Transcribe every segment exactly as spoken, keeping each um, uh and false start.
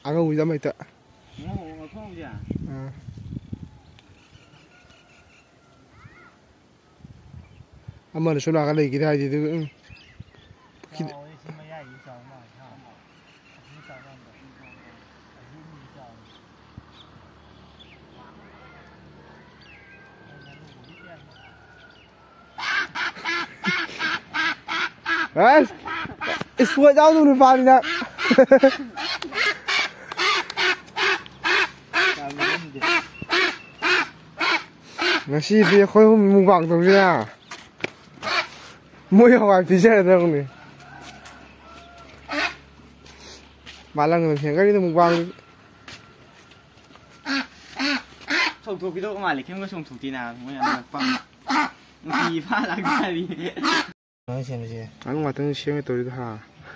ꯑꯉꯧꯕꯤꯗ ꯑꯃ ꯍꯦꯛꯇ꯫ ꯉꯧ-, ꯉꯧꯊꯣꯛꯍꯧꯁꯦ꯫ ꯑꯥ꯫ ꯑꯃꯅ ꯁꯣꯝ ꯅꯥꯀꯟ ꯂꯩꯈꯤꯗꯦ ꯍꯥꯏꯗꯤ ꯑꯗꯨꯒ, ꯎꯝ꯫ ꯄꯨꯈ꯭ꯔꯤꯗ꯫ ꯆꯥꯎꯋꯦ, ꯁꯤ ꯃꯌꯥꯏꯁꯤ ꯆꯥꯎ ꯃꯥꯜꯂꯦ, ꯍꯥ? ꯑꯁꯤ ꯆꯥꯎ ꯃꯥꯜꯂꯦ꯫ ꯑꯁꯤ ꯃꯤ ꯆꯥꯎꯋꯦ꯫ ꯑꯁ! ꯏꯁꯄꯣꯔꯠ ꯌꯥꯎꯗꯕ ꯅꯨꯄꯥꯅꯤꯅ꯫ ꯉꯁꯤꯗꯤ ꯑꯩꯈꯣꯏ ꯑꯍꯨꯝ ꯃꯨꯛꯕꯥꯡ ꯇꯧꯁꯤꯔꯥ? ꯃꯣꯏ ꯍꯋꯥꯏ ꯄꯤꯖꯔꯗꯕꯅꯤ꯫ ꯃꯥꯂꯪꯗ ꯐꯦꯡꯒꯠꯂꯤꯗ ꯃꯨꯛꯕꯥꯡ꯫ ꯆꯣꯡꯊꯣꯛꯈꯤꯗꯧꯕ ꯃꯥꯜꯂꯦ, ꯀꯩꯝꯒ ꯆꯣꯡꯊꯣꯛꯇꯦ ꯅꯥꯕ, ꯃꯣꯏ ꯌꯥꯝꯅ ꯄꯪꯉꯦ꯫ ꯅꯨꯡꯇꯤ ꯐꯥ ꯂꯥꯛꯇꯥꯔꯤ꯫ ꯀꯃꯥꯏꯅ ꯁꯦꯝꯕꯁꯦ? ꯉꯥꯅꯨ ꯉꯥꯛꯇꯪ ꯁꯦꯝꯒꯦ ꯇꯧꯔꯤꯗ ꯍꯥ꯫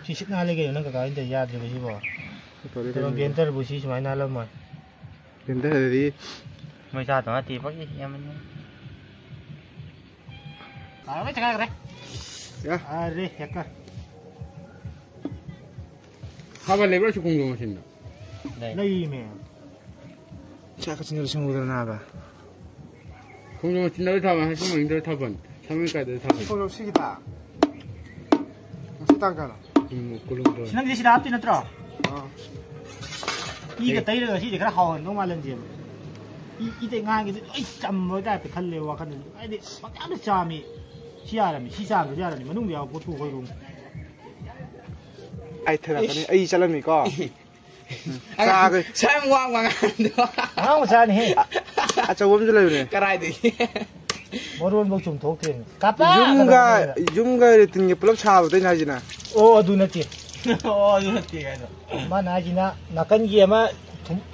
ꯁꯤ ꯁꯤꯠ ꯅꯥꯜꯂꯦ ꯀꯩꯅꯣ, ꯅꯪ ꯀꯀꯥ ꯍꯣꯏꯅ ꯇꯧꯔꯤ ꯌꯥꯗ꯭ꯔꯤꯕ ꯁꯤꯕꯣ? ꯇꯧꯔꯦ ꯀꯩꯅꯣ꯫ ꯕꯦꯟꯇꯔꯕꯨ ꯁꯤ ꯁꯨꯃꯥꯏꯅ ꯅꯥꯜꯂꯝꯃꯣꯏ꯫ ꯕꯦꯟꯇꯔꯗꯗꯤ ꯃꯣꯏ ꯆꯥꯗꯧ ꯅꯠꯇꯦ, ꯄꯪꯏ ꯏ ꯑꯃꯅꯤ꯫ ꯇꯥꯔ ꯂꯣꯏ ꯆꯪꯉꯛꯈ꯭ꯔꯦ꯫ ꯌꯥ꯫ ꯑꯔꯦ, ꯍꯦꯛꯀꯔ꯫ ꯊꯥꯕꯜ ꯂꯩꯕ꯭ꯔꯥ ꯁꯤ ꯈꯣꯡꯖꯣꯝ ꯃꯆꯤꯟꯗ? ꯂꯩ꯫ ꯂꯩꯃꯦ꯫ ꯆꯥꯛꯀ ꯆꯤꯟꯗ ꯁꯪꯉꯨꯗꯅ ꯅꯥꯕ꯫ ꯈꯣꯡꯖꯣꯝ ꯃꯆꯤꯟꯗ ꯊꯥꯕꯜ, ꯍꯥꯏ ꯁꯤ ꯃꯅꯤꯡꯗ ꯊꯥꯕꯜ, ꯁꯪꯉꯩ ꯀꯥꯏꯗ ꯊꯥꯕꯜ? ꯈꯣꯡꯖꯣꯝ ꯁꯤꯒꯤ ꯇꯥ-, ꯉꯁꯤ ꯇꯥꯡ ꯀꯌꯥꯅꯣ? ꯎꯝ, ꯀꯨꯟꯍꯨꯝꯗꯣꯏ꯫ ꯁꯤ ꯅꯪꯒꯤꯁꯦ ꯁꯤꯗ ꯍꯥꯞꯇꯣꯏ ꯅꯠꯇ꯭ꯔꯣ? ꯑꯥ꯫ ꯏꯒ ꯇꯩꯔꯒ ꯁꯤꯗꯤ ꯈꯔ ꯍꯥꯎꯍꯟꯗꯧ ꯃꯥꯜꯍꯟꯁꯦꯕ꯫ ꯏ, ꯏ ꯇꯩ ꯉꯥꯡꯒꯤꯗꯤ ꯂꯣꯏ ꯆꯝꯕ ꯇꯥꯏꯞꯇ ꯈꯜꯂꯦꯕ ꯋꯥꯈꯜꯗꯗꯤ꯫ ꯍꯥꯏꯗꯤ ꯄꯪꯆꯥꯝꯗ ꯆꯥꯝꯃꯤ꯫ ꯁꯤ ꯌꯥꯔꯝꯃꯤ, ꯁꯤ ꯆꯥꯝꯗ꯭ꯔꯁꯨ ꯌꯥꯔꯝꯃꯤ꯫ ꯃꯅꯨꯡꯗ ꯌꯥꯎꯕ ꯄꯣꯠꯇꯨ ꯑꯩꯈꯣꯏ ꯔꯨꯝ꯫ ꯑꯩ ꯊꯤꯔꯛꯀꯅꯤ꯫ ꯑꯩ ꯆꯠꯂꯝꯃꯤꯀꯣ꯫ ꯆꯥꯒꯦ꯫ ꯁꯝ ꯋꯥꯡꯕ ꯑꯉꯥꯡꯗꯣ꯫ ꯑꯉꯥꯡ ꯃꯆꯥꯅꯤꯍꯦ꯫ ꯑꯆꯧꯕ ꯑꯃꯁꯨ ꯂꯩꯕꯅꯦ꯫ ꯀꯔꯥꯏꯗꯒꯤ? ꯃꯔꯣꯟꯐꯧ ꯆꯨꯝꯊꯣꯛꯇ꯭ꯔꯦꯅꯦ꯫ ꯀꯥꯄꯥ! ꯌꯨꯝꯒ, ꯀꯩꯅꯣ ꯇꯧꯔꯦ꯫ ꯌꯨꯝꯒ ꯂꯦꯇ꯭ꯔꯤꯟꯒ ꯄꯨꯂꯞ ꯁꯥꯕꯗꯩꯅ ꯍꯥꯏꯁꯤꯅ꯫ ꯑꯣ, ꯑꯗꯨ ꯅꯠꯇꯦ꯫ ꯑꯣ, ꯑꯗꯨ ꯅꯠꯇꯦ ꯀꯥꯏꯅ꯫ ꯃꯥꯅ ꯍꯥꯏꯁꯤꯅ ꯅꯥꯀꯟꯒꯤ ꯑꯃ ꯊꯨꯝ-,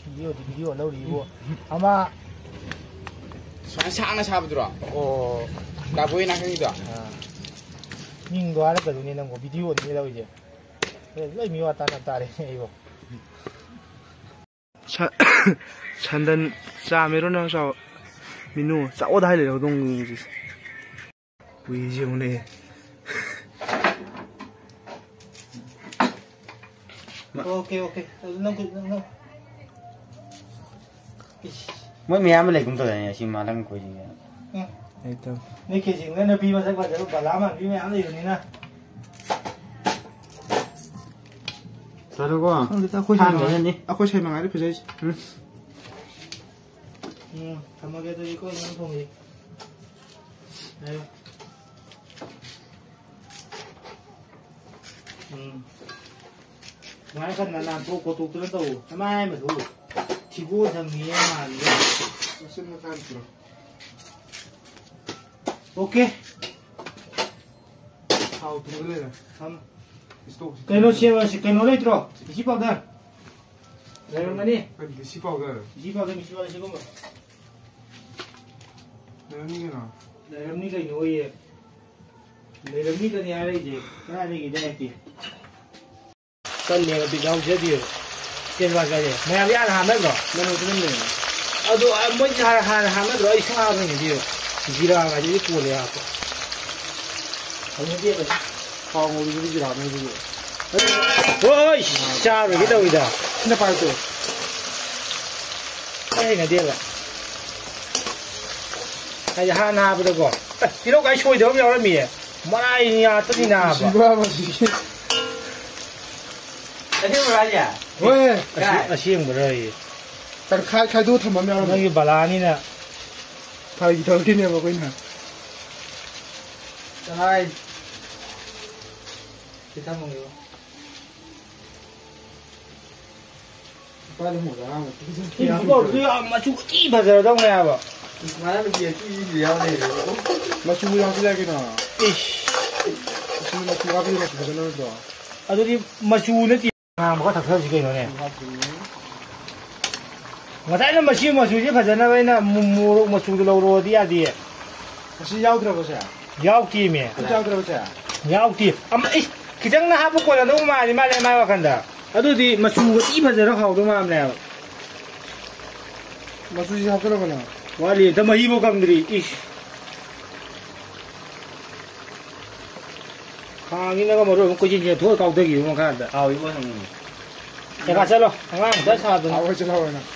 ꯚꯤꯗꯤꯑꯣꯗꯤ ꯚꯤꯗꯤꯑꯣ ꯂꯧꯔꯤꯕꯨ꯫ ꯑꯃ ꯁꯨꯃꯥꯏꯅ ꯁꯥꯡꯅ ꯁꯥꯕꯗꯨꯔꯣ? ꯑꯣ꯫ ꯗꯥꯕꯣꯏ ꯅꯥꯀꯟꯒꯤꯗꯣ? ꯑꯥ꯫ ꯃꯤꯡꯗꯣ ꯍꯥꯏꯔꯛꯀꯗꯣꯏꯅꯦ ꯅꯪꯕꯨ, ꯚꯤꯗꯤꯑꯣꯗꯅꯦ ꯂꯧꯔꯤꯁꯦ꯫ ꯂꯣꯏ ꯃꯤꯋꯥ ꯇꯥꯅ ꯇꯥꯔꯦ ꯑꯩꯕꯣ꯫ ꯁ-, ꯁꯟꯗꯟ ꯆꯥꯝꯃꯤꯔꯣ ꯅꯪ ꯆꯥꯎ-, ꯃꯤꯅꯨ ꯆꯥꯎꯗ ꯍꯥꯏ ꯂꯩꯔꯦ ꯍꯧꯗꯣꯡꯁꯤꯁꯦ꯫ ꯍꯨꯏꯁꯦ ꯌꯦꯡꯉꯨꯅꯦ꯫ Okay, okay. ꯑꯗꯨ ꯅꯪ ꯈꯨꯠ-, ꯅꯪ, ꯅꯪ꯫ ꯏꯁ꯫ ꯃꯣꯏ ꯃꯌꯥꯝ ꯑꯃ ꯂꯩꯒꯨꯝ ꯇꯧꯗꯥꯏꯅꯦ, ꯑꯁꯤ ꯃꯥꯂꯪ ꯈꯣꯏꯁꯤꯡꯁꯦ꯫ ꯎꯝ꯫ ꯂꯩꯇꯕ꯫ ꯅꯣꯏ ꯀꯦꯖꯤꯡꯅ ꯅꯨꯄꯤ ꯃꯁꯛ ꯐꯖꯕ ꯕꯂꯥ ꯃꯥꯟꯕꯤ ꯃꯌꯥꯝ ꯂꯩꯕꯅꯤꯅ꯫ ꯆꯠꯂꯣꯀꯣ꯫ ꯈꯪꯗꯦꯗ, ꯑꯩꯈꯣꯏ ꯁꯥꯏ ꯃꯉꯥꯏ-, ꯊꯥꯡꯗꯅꯅꯤ꯫ ꯑꯩꯈꯣꯏ ꯁꯥꯏ ꯃꯉꯥꯏꯔꯦ ꯐꯖꯩꯁꯦ꯫ ꯎꯝ꯫ ꯎꯝ, ꯊꯝꯃꯒꯦ ꯑꯗꯨꯗꯤ, ꯑꯩꯈꯣꯏ ꯏꯃꯥꯅ ꯊꯣꯡꯉꯤ꯫ ꯂꯩꯌꯣ꯫ ꯎꯝ꯫ ꯁꯨꯃꯥꯏꯅ ꯈꯔ ꯅꯥꯟꯊꯣꯛ ꯈꯣꯠꯇꯣꯛꯇꯅ ꯇꯧ꯫ ꯅꯃꯥꯏ ꯑꯃꯁꯨ ꯊꯤꯒꯣ ꯊꯝꯃꯤꯌꯦ ꯃꯥꯜꯂꯤꯗ꯫ ꯃꯆꯤꯟ ꯃꯈꯥ ꯍꯟꯈ꯭ꯔꯣ꯫ ꯑꯣꯀꯦ꯫ ꯊꯥꯎ ꯊꯨꯝꯒ ꯂꯩꯔꯦ꯫ ꯊꯝꯃꯣ꯫ ꯏꯁꯇꯣꯛꯁꯤ ꯀꯩꯅꯣ ꯊꯝꯃꯦ꯫ ꯁꯦꯝꯃꯁꯤ, ꯀꯩꯅꯣ ꯂꯩꯇ꯭ꯔꯣ? Bleaching powder? ꯂꯩꯔꯝꯒꯅꯤ꯫ ꯀꯩ bleaching powder? Bleaching powder, bleaching powder ꯁꯤꯒꯨꯝꯕ꯫ ꯂꯩꯔꯝꯅꯤ ꯀꯩꯅꯣ꯫ ꯂꯩꯔꯝꯅꯤ ꯀꯩꯅꯣ ꯑꯣꯏꯌꯦ꯫ ꯂꯩꯔꯝꯅꯤꯗꯅꯤ ꯍꯥꯏꯔꯛꯏꯁꯦ꯫ ꯀꯗꯥꯏꯗꯒꯤꯗꯤ ꯂꯩꯇꯦ꯫ ꯀꯜꯂꯦꯕ, ꯕꯤꯠ ꯌꯥꯎꯖꯗꯦꯕ꯫ ꯆꯦꯟꯕ ꯀꯜꯂꯦ꯫ ꯃꯌꯥꯝꯗꯤ ꯍꯥꯟꯅ ꯍꯥꯞꯅꯗ꯭ꯔꯣ? ꯃꯅꯝꯁꯨ ꯑꯗꯨꯝ ꯂꯩ꯫ ꯑꯗꯣ, ꯑ, ꯃꯣꯏꯗꯤ ꯍꯥꯟꯅ, ꯍꯥꯟꯅ ꯍꯥꯞꯅꯗ꯭ꯔꯣ? ꯑꯩ ꯁꯨꯡꯍꯥꯞ ꯍꯥꯞꯅꯤꯡꯗꯦꯕ꯫ ꯖꯤꯔꯥꯒꯗꯤ ꯀꯣꯜꯂꯦ ꯍꯥꯞꯄ꯫ ꯍꯩꯅꯗꯦꯕ꯫ ꯊꯥꯎ ꯉꯧꯕꯗꯨꯗꯤ ꯖꯤꯔꯥ ꯉꯧꯕꯗꯨꯗꯤ꯫ ꯍꯣꯏ, ꯆꯥꯔꯣꯏꯒꯦ ꯇꯧꯋꯤꯗ꯫ ꯁꯤꯅ ꯄꯥꯏꯔꯛꯇꯣ꯫ ꯑꯩ ꯍꯩꯅꯗꯦꯕ꯫ ꯍꯥꯏꯗꯤ ꯍꯥꯟꯅ ꯍꯥꯞꯄꯗꯀꯣ꯫ ꯑꯦ, ꯇꯤꯜꯍꯧ ꯀꯥꯏ ꯁꯣꯏꯗꯕ ꯑꯃ ꯌꯥꯎꯔꯝꯃꯤꯌꯦ꯫ ꯃꯔꯥꯏ ꯉꯥꯛꯇꯅꯤ ꯅꯥꯕ꯫ ꯁꯤꯕ ꯃꯁꯤꯒꯤ꯫ ꯑꯁꯦꯡꯕꯔꯣ ꯍꯥꯏꯁꯦ? ꯍꯣꯏ꯫ ꯑꯁꯤ-, ꯀꯥꯏ? ꯑꯁꯦꯡꯕꯔꯣ ꯑꯩ? ꯇꯪꯈꯥꯏ ꯈꯥꯏꯗꯣꯛꯑ ꯊꯝꯃꯝ ꯌꯥꯎꯔꯝꯃꯦ꯫ ꯅꯪꯒꯤ ꯕꯂꯥꯅꯤꯅ꯫ ꯐꯥꯒꯤ ꯇꯧꯔꯛꯈꯤꯅꯦꯕ ꯑꯩꯈꯣꯏꯅ꯫ ꯀꯅꯥꯏ? ꯁꯤ ꯊꯝꯃꯒꯦꯕ꯫ ꯅꯨꯄꯥꯗꯤ ꯃꯣꯖꯥ ꯑꯃ ꯁꯤ ꯐꯤꯖꯤꯟ ꯐꯤꯖꯤꯟ ꯐꯤꯖꯤꯟ ꯐꯤꯖꯤꯟ꯫ ꯌꯥꯝ ꯃꯆꯨ ꯊꯤ ꯐꯖꯔꯗꯧꯅꯦ ꯍꯥꯏꯕ꯫ ꯃꯥꯅ ꯅꯨꯄꯤ ꯑꯊꯤꯕꯤꯗꯤ ꯌꯥꯎ ꯂꯩꯔꯦ꯫ ꯃꯆꯨ ꯌꯥꯎꯁꯤꯜꯂꯦ ꯀꯩꯅꯣ꯫ ꯏꯁ꯫ ꯃꯆꯨ, ꯃꯆꯨ ꯍꯥꯞꯄꯗꯤ ꯃꯆꯨ ꯐꯖꯅꯕꯗꯣ꯫ ꯑꯗꯨꯗꯤ ꯃꯆꯨ ꯅꯠꯇꯦ꯫ ꯉꯥꯡꯕ ꯈꯔ ꯊꯛꯊꯔꯁꯤ ꯀꯩꯅꯣꯅꯦ꯫ ꯃꯆꯨ ꯍꯥꯞꯇꯣꯏꯅꯦ꯫ ꯉꯁꯥꯏꯅ ꯃꯁꯤ ꯃꯆꯨꯁꯦ ꯐꯖꯅꯕ ꯑꯩꯅ ꯃꯣ-, ꯃꯣꯔꯣꯛ ꯃꯆꯨꯗꯣ ꯂꯧꯔꯛꯑꯣꯗꯤ ꯌꯥꯗꯦ꯫ ꯃꯁꯤ ꯌꯥꯎꯗ꯭ꯔꯕꯁꯦ? ꯌꯥꯎꯗꯦꯃꯦ꯫ ꯑꯝꯇ ꯌꯥꯎꯗ꯭ꯔꯕꯁꯦ? ꯌꯥꯎꯗꯦ꯫ ꯑꯃ, ꯏꯁ, ꯈꯤꯇꯪꯅ ꯍꯥꯞꯄ ꯀꯣꯟꯅꯗꯧ ꯃꯥꯜꯂꯤ ꯃꯥꯜꯂꯦ ꯃꯥꯏ ꯋꯥꯈꯟꯗ꯫ ꯑꯗꯨꯗꯤ ꯃꯆꯨꯒ ꯊꯤ ꯐꯖꯔ ꯍꯥꯎꯗꯧ ꯃꯥꯟꯕꯅꯦꯕ꯫ ꯃꯆꯨꯁꯤ ꯍꯥꯞꯆꯜꯂꯕꯅꯦ꯫ ꯋꯥꯠꯂꯤ, ꯑꯝꯇ ꯃꯍꯤꯐꯥꯎ ꯀꯪꯗ꯭ꯔꯤ꯫ ꯏꯁ꯫ ꯈꯥꯡꯁꯤꯅꯒ ꯃꯔꯣꯟ ꯑꯃ ꯀꯣꯏꯆꯦꯟ ꯆꯦꯟꯊꯣꯛꯑ ꯀꯥꯎꯊꯈꯤꯕ ꯃꯈꯥꯗ꯫ ꯍꯥꯎꯏꯕꯣ ꯅꯪ꯫ ꯖꯒꯥ ꯆꯠꯂꯣ, ꯑꯉꯥꯡ ꯃꯆꯥ ꯁꯥꯗꯅ꯫ ꯍꯥꯎꯔꯣꯏ, ꯆꯠꯂꯣ, ꯍꯥꯎꯔꯣꯏ ꯅꯪ꯫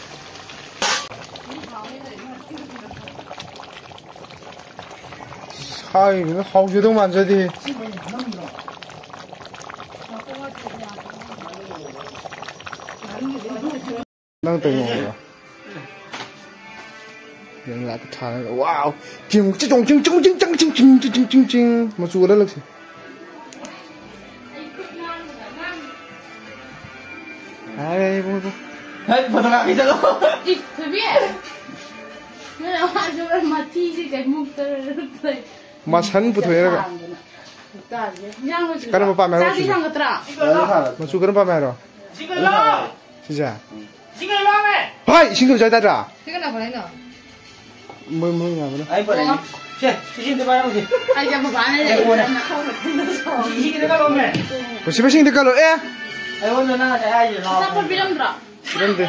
ꯍꯥꯏꯕꯅ ꯍꯥꯎꯖꯗꯧ ꯃꯥꯟꯖꯗꯦ꯫ ꯅꯪ ꯇꯧꯔꯤꯉꯩꯗ꯫ ꯌꯦꯡ ꯂꯥꯛꯀ ꯊꯥꯔꯒ, ꯋꯥꯎ! ꯆꯤꯡ ꯆꯤꯡ ꯆꯤꯡ ꯆꯤꯡ ꯆꯤꯡ ꯆꯤꯡ ꯆꯤꯡ ꯆꯤꯡ ꯆꯤꯡ ꯆꯤꯡ ꯆꯤꯡ ꯆꯤꯡ꯫ ꯃꯆꯨ ꯑꯣꯜꯍꯜꯂꯛꯁꯦ꯫ ꯍꯥꯏꯔꯦ, ꯏꯕꯨꯡꯉꯣ꯫ ꯍꯦ, ꯐꯣꯇꯣ ꯀꯥꯞꯀꯦ ꯆꯠꯂꯣ꯫ ꯏ, ꯊꯣꯏꯕꯤ! ꯅꯣꯏ ꯑꯉꯥꯡꯁꯦ ꯃꯊꯤꯁꯦ ꯀꯩꯃꯨꯛꯇ ꯂꯩ꯫ ꯃꯁꯟ ꯄꯨꯊꯣꯛꯑꯦꯔꯒ꯫ ꯏꯟꯖꯥꯡ ꯂꯣꯏꯗ꯭ꯔꯤꯕꯣ? ꯀꯔꯝꯕ ꯄꯥꯝꯃꯦ ꯍꯥꯏꯔꯣ, ꯆꯥꯛꯇꯤ ꯁꯤꯁꯦ? ꯊꯥꯡꯒꯠꯇ꯭ꯔꯥ? ꯃꯆꯨ ꯀꯔꯝꯕ ꯄꯥꯝꯃꯦ ꯍꯥꯏꯔꯣ? ꯁꯤꯁꯦ? ꯁꯤ ꯀꯩꯅꯣ ꯂꯥꯛꯑꯝꯃꯦ꯫ ꯍꯣꯏ, ꯏꯁꯤꯡ ꯊꯣꯛ ꯆꯥꯏ ꯇꯥꯗ꯭ꯔꯥ? ꯁꯤ ꯀꯅꯥ ꯈꯣꯠꯂꯛꯏꯅꯣ? ꯃꯣꯏ, ꯃꯣꯏ ꯉꯥꯏꯕꯅ꯫ ꯑꯩ ꯄꯨꯔꯛꯏꯅꯦ꯫ ꯁꯦ, ꯏꯁꯤꯡꯗ ꯄꯥꯏꯔꯝꯃꯨꯁꯦ꯫ ꯑꯩꯒ ꯃꯄꯥꯟꯗ ꯂꯩ꯫ ꯑꯩꯉꯣꯟꯗ꯫ ꯏꯁꯤꯡꯗ ꯀꯜꯂꯣꯃꯦ꯫ ꯃꯁꯤ ꯏꯁꯤꯡꯗ ꯀꯜꯂꯣ, ꯑꯦ! ꯑꯩꯉꯣꯟꯗ ꯅꯪ ꯉꯁꯥꯏ ꯍꯥꯏꯔꯤꯁꯦ ꯂꯥꯎ꯫ ꯑꯆꯥꯄꯣꯠ ꯄꯤꯔꯝꯗ꯭ꯔꯣ? ꯄꯤꯔꯝꯗꯦ꯫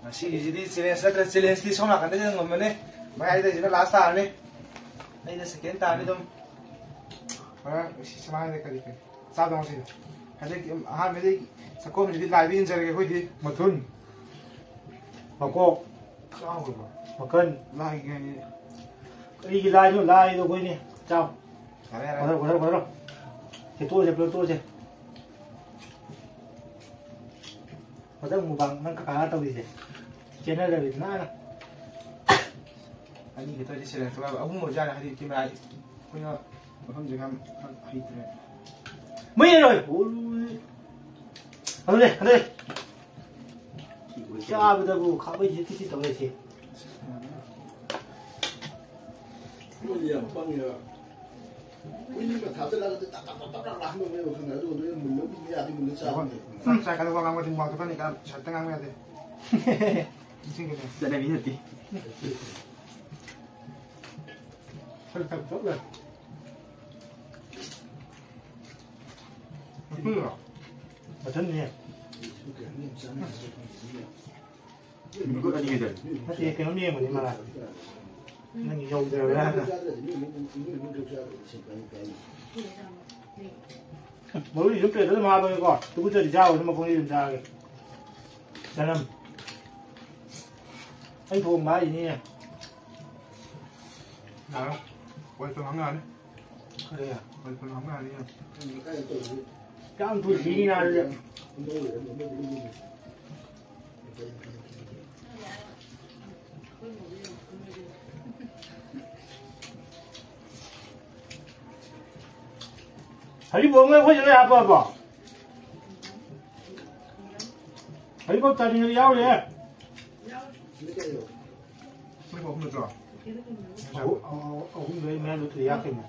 ꯉꯁꯤꯒꯤꯁꯤꯗꯤ challenge ꯅꯠꯇ꯭ꯔꯦ, challengeꯇꯤ ꯁꯣꯝ ꯅꯥꯀꯟꯗ ꯉꯝꯃꯅꯤ꯫ ꯃꯌꯥꯏꯗꯁꯤꯅ last ꯇꯥꯔꯅꯤ꯫ ꯑꯩꯅ second ꯇꯥꯔꯅꯤ ꯑꯗꯨꯝ꯫ ꯍꯣꯔꯦꯟ ꯁꯤ ꯁꯨꯃꯥꯏꯅ ꯀꯔꯤ ꯀꯔꯤ ꯆꯥꯗꯧ ꯉꯁꯤꯗꯤ꯫ ꯍꯟꯗꯛꯀꯤ ꯑꯍꯥꯟꯕꯗꯤ ꯆꯥꯛꯈꯨꯝꯁꯤꯗꯤ ꯂꯥꯏꯗ ꯏꯟꯖꯔꯒꯦ ꯑꯩꯈꯣꯏꯗꯤ꯫ ꯃꯊꯨꯟ꯫ ꯃꯀꯣꯛ꯫ ꯆꯥꯎꯈ꯭ꯔꯕ? ꯃꯈꯟ꯫ ꯂꯥꯏꯒꯤ ꯍꯥꯏꯗꯤ꯫ ꯀꯔꯤꯒꯤ ꯂꯥꯏꯅꯣ? ꯂꯥꯏꯗꯣ ꯑꯩꯈꯣꯏꯅꯦ꯫ ꯆꯥꯎ꯫ ꯌꯥꯔꯦ, ꯌꯥꯔꯦ꯫ ꯀꯣꯊꯔꯣ, ꯀꯣꯊꯔꯣ, ꯀꯣꯊꯔꯣ꯫ ꯁꯤ ꯇꯣꯛꯑꯁꯦ, ꯄꯨꯂꯞ ꯇꯣꯛꯑꯁꯦ꯫ ꯃꯊꯪ mukbang ꯅꯪ ꯀꯀꯥꯒ ꯇꯧꯔꯤꯁꯦ꯫ ꯆꯦꯟꯅꯗꯕꯤꯗ ꯅꯥꯟꯅ꯫ ꯑꯅꯤ ꯈꯛꯇ ꯑꯣꯏꯔꯗꯤ ꯁꯦꯔꯦꯜ ꯊꯣꯛꯂꯛꯑꯕ꯫ ꯑꯍꯨꯝ ꯑꯣꯏꯔꯁꯨ ꯌꯥꯔꯦ, ꯍꯥꯏꯗꯤ camera ꯑꯩꯈꯣꯏꯅ ꯃꯐꯝꯁꯦ ꯌꯥꯝ ꯍꯩꯇ꯭ꯔꯦ꯫ ꯃꯩ ꯂꯩꯔꯣꯏ! ꯑꯗꯨꯅꯦ, ꯑꯗꯨꯅꯦ꯫ ꯆꯥꯕꯗꯕꯨ ꯈꯥꯕꯩꯁꯦ ꯇꯤꯠ ꯇꯤꯠ ꯇꯧ ꯂꯩꯁꯦ꯫ ꯃꯣꯏꯗꯤ ꯌꯥꯝ ꯄꯪꯉꯦꯕ꯫ ꯎꯏꯅꯤꯡꯕ ꯊꯥꯖꯤꯜꯂꯒ ꯇꯞ ꯇꯞ ꯇꯞ ꯇꯞ ꯂꯥꯛꯍꯟꯕꯅꯦꯕ ꯈꯪꯉꯦ꯫ ꯑꯗꯨꯒ ꯅꯣꯏꯅ ꯃꯨꯜꯂ ꯎꯏꯕ ꯌꯥꯗꯦ, ꯃꯨꯜꯂ ꯆꯥꯕꯅꯦ꯫ ꯆꯥꯛ ꯆꯥꯀꯥꯟꯗ ꯋꯥ ꯉꯥꯡꯕꯗꯤ ꯃꯥꯡ ꯊꯣꯛꯀꯅꯤ ꯀꯥꯏꯅ ꯁꯥꯏꯠꯇ ꯉꯥꯡꯕ ꯌꯥꯗꯦ꯫ ꯅꯤꯡꯁꯤꯡꯒꯅꯤ꯫ ꯆꯠꯅꯕꯤ ꯅꯠꯇꯦ꯫ ꯈꯔ ꯇꯞ ꯇꯞꯅ꯫ ꯃꯊꯨꯟꯂꯣ? ꯃꯊꯨꯟꯅꯦ꯫ ꯃꯤꯈꯨꯠ ꯑꯅꯤ ꯂꯩꯖꯔꯦ꯫ ꯅꯠꯇꯦ, ꯀꯩꯅꯣꯝ ꯌꯦꯡꯕꯅꯤ ꯃꯥ꯫ ꯅꯪ ꯌꯧꯗ꯭ꯔꯕ꯭ꯔꯥꯅ꯫ ꯃꯔꯨꯗꯤ ꯁꯨꯝ ꯄ꯭ꯂꯦꯠꯇ ꯑꯗꯨꯝ ꯍꯥꯞꯄꯒꯦꯀꯣ꯫ ꯇꯨꯀꯨꯠꯆꯗꯤ ꯆꯥꯔꯣꯏ, ꯑꯗꯨꯝ ꯃꯈꯣꯡꯁꯤ ꯑꯗꯨꯝ ꯆꯥꯔꯒꯦ꯫ ꯆꯅꯝ꯫ ꯑꯩ ꯊꯣꯡꯕ ꯍꯥꯏꯁꯤꯅꯤꯅꯦ꯫ ꯌꯥꯔꯦ꯫ ꯋꯥꯏ ꯁꯪ ꯍꯪ ꯌꯥꯅꯤ꯫ ꯀꯔꯤ? ꯋꯥꯏ ꯁꯪ ꯍꯪ ꯌꯥꯅꯤ꯫ ꯌꯥꯝ ꯊꯨꯅ ꯁꯤꯅꯤꯅ ꯑꯗꯨꯗꯤ꯫ ꯍꯔꯤꯕꯣꯞ ꯑꯃ ꯑꯩꯈꯣꯏꯗ ꯂꯣꯏ ꯍꯥꯞꯄꯕꯣ? ꯍꯔꯤꯕꯣꯞ ꯆꯥꯅꯤꯡꯉꯗꯤ ꯌꯥꯎꯔꯤꯌꯦ꯫ ꯍꯔꯤꯕꯣꯞ ꯑꯍꯨꯝ ꯅꯠꯇ꯭ꯔꯣ? ꯑꯍꯨꯝ, ꯑꯍꯨꯝꯗꯣ ꯑꯩ ꯃꯌꯥꯝꯗ ꯊꯨꯗꯦꯛ ꯌꯥꯛꯈꯤꯕꯅꯦ꯫